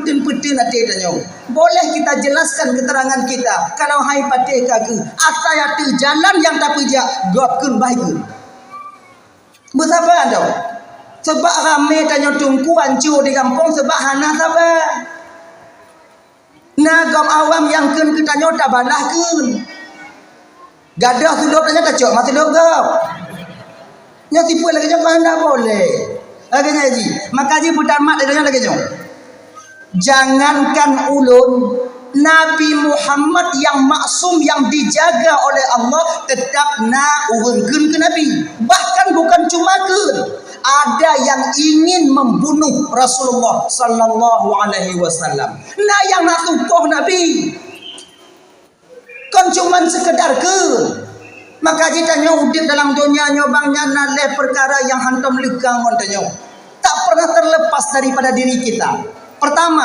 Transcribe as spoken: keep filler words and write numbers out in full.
Peuteun-peuteun até tanyoe. Boleh kita jelaskan keterangan kita. Kalau hai patéh ka keuh, asai ateueh jalan nyang tapeujak, gob kheun bah kheun. Beusaba dong. Sebab ramé tanyoe teungku ancô di gampông sebab hana saba. Na gob awam nyang kheun keu tanyoe tabalah kheun. Gadoh sulôb tanyoe tacok ma sulôb gob. Nyoe tipeue lagèe nyoe hana boleh. Lagèe nyan ji. Maka ji peutamat lagèe nyoe lagèe nyoe. Jangankan ulôn, Nabi Muhammad yang maksum, yang dijaga oleh Allah, tetap na ureueng kheun keu Nabi. Bahkan bukan cuma kheun, ada yang ingin membunuh Rasulullah sallallahu alaihi wasallam. Na nyang na tukoh Nabi. Kon cuman sekedar kheun. Maka jih tanyoe udép dalam donya nyoe bang nyan na lhèe peukara nyang hantom leukang ngon tanyoe. Tak pernah terlepas daripada diri kita. Pertama,